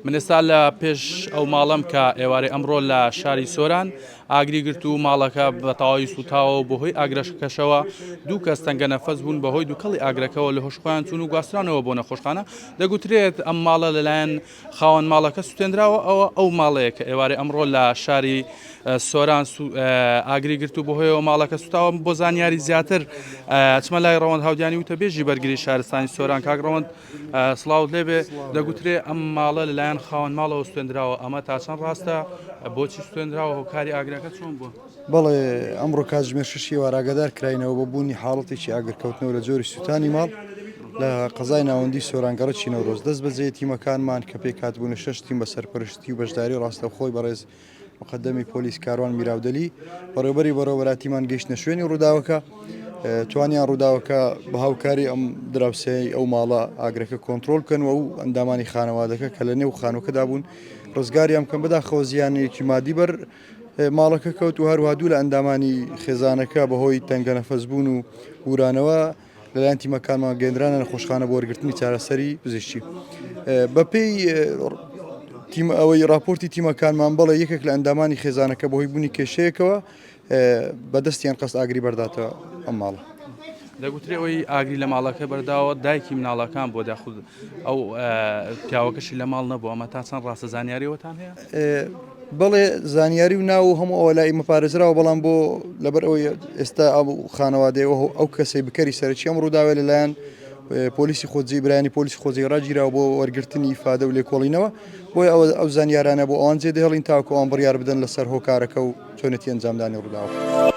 من ئێستا لە پێش ئەو ماڵەم کە ئێوارەی ئەمڕۆ لە شاری سۆران ئاگری گرت و ماڵەکە بە تەواوی سووتاوە و بەهۆی ئاگرەکەشەوە دوو کەس تەنگە نەفەس بوون بەهۆی دووکەڵی ئاگرەکەوە لە هۆش خۆیان چوون و گواسترانەوە بۆ نەخۆشخانە دەگوترێت ئەم ماڵە لەلایەن خاوەن ماڵەکە سوتێنراوە ئەوە ئەو ماڵەیە کە ئێوارەی ئەمڕۆ لە شاری سۆران ئاگری گرت و بەهۆیەوە ماڵەکە سوتاوە بۆ زانیاری زیاتر چمە لای ڕەوەند هاودیانی وتەبێژی بەرگری شارستانی سۆران کاک ڕەوەند سڵاوت لێبێ دەگوترێ ئەم ماڵە لەلایەن خاوەن ماڵەوە سوێندراوە ئەمە تا چەند ڕاستە بۆچی سوێندراوە هۆکاری ئاگرەکە چۆن بووە؟ بەڵێ ئەمڕۆ کاتژمێر شەشی ئێوارە ئاگادار کراینەوە بە بوونی حاڵەتێکی ئاگرکەوتنەوە لە جۆری سووتانی ماڵ لە قەزای ناوەندی سۆران گەڕەکی نەورۆز دەست بەجێ تیمەکانمان کە پێکهاتبوون لە شەش تیم بە سەرپەرشتی و بەشداری ڕاستەوخۆی بەڕێز مقدمی پۆلیس کاروان میراودەلی بەڕێوبەری بەڕێوەبەراتیمان گەیشتە شوێنی ڕووداوەکە توانیان ڕووداوەکە بە هاوکاری ئەم دراوسێی ئەو ماڵە ئاگرەکە کۆنترۆل بکەن و ئەو ئەندامانی خانەوادەکە کە لە نێو خانووەکەدا بوون ڕزگاریان بکەن بەداخەوە زیانێکی مادی بەر ماڵەکە کەوت و هەروەها دوو لە ئەندامانی خێزانەکە بەهۆی تەنگەنەفەسبوون و ورانەوە لەلایەن تیمەکانمان گەندرانە نەخۆشخانە بۆ وەرگرتنی چارەسەری پزیشکی. بەپێی تیم ئەوەی راپۆرتی تیمەکانمان بەڵێ یەکێک لە ئەندامانی خێزانەکە بەهۆی بوونی کێشەیەکەوە بەدەستیان قەست ئاگری بەرداتە ئەم ماڵە. دەگوترێ ئەوەی ئاگری لە ماڵەکە بەرداوە دایکی مناڵەکان بۆ داخود ئەو پیاوەکەشی لە ماڵ نەبوو ئەمە تا چەند ڕاستە زانیاریەوەتان هەیە؟ بەڵێ زانیاری و ناو و هەموو ئەوە لای ئیمە پارێزراوە بەڵام بۆ لەبەر ئەوەی ئێستا ئەو خانەوادەیە و ئەو کەسەی بکەری سەرەکی ئەم ڕووداوە لەلایەن پۆلیسی خۆجێی برایانی پۆلیسی خۆجێی ڕاگیراوە بۆ وەرگرتنی ئیفادە و لێکۆڵینەوە بۆیە ئەوە ئەو زانیارانە بۆ ئەوان جێ دەهێڵین تاوەکو ئەوان بڕیار بدەن لەسەر هۆکارەکە و چۆنێتی ئەنجامدانی ڕووداوەکە.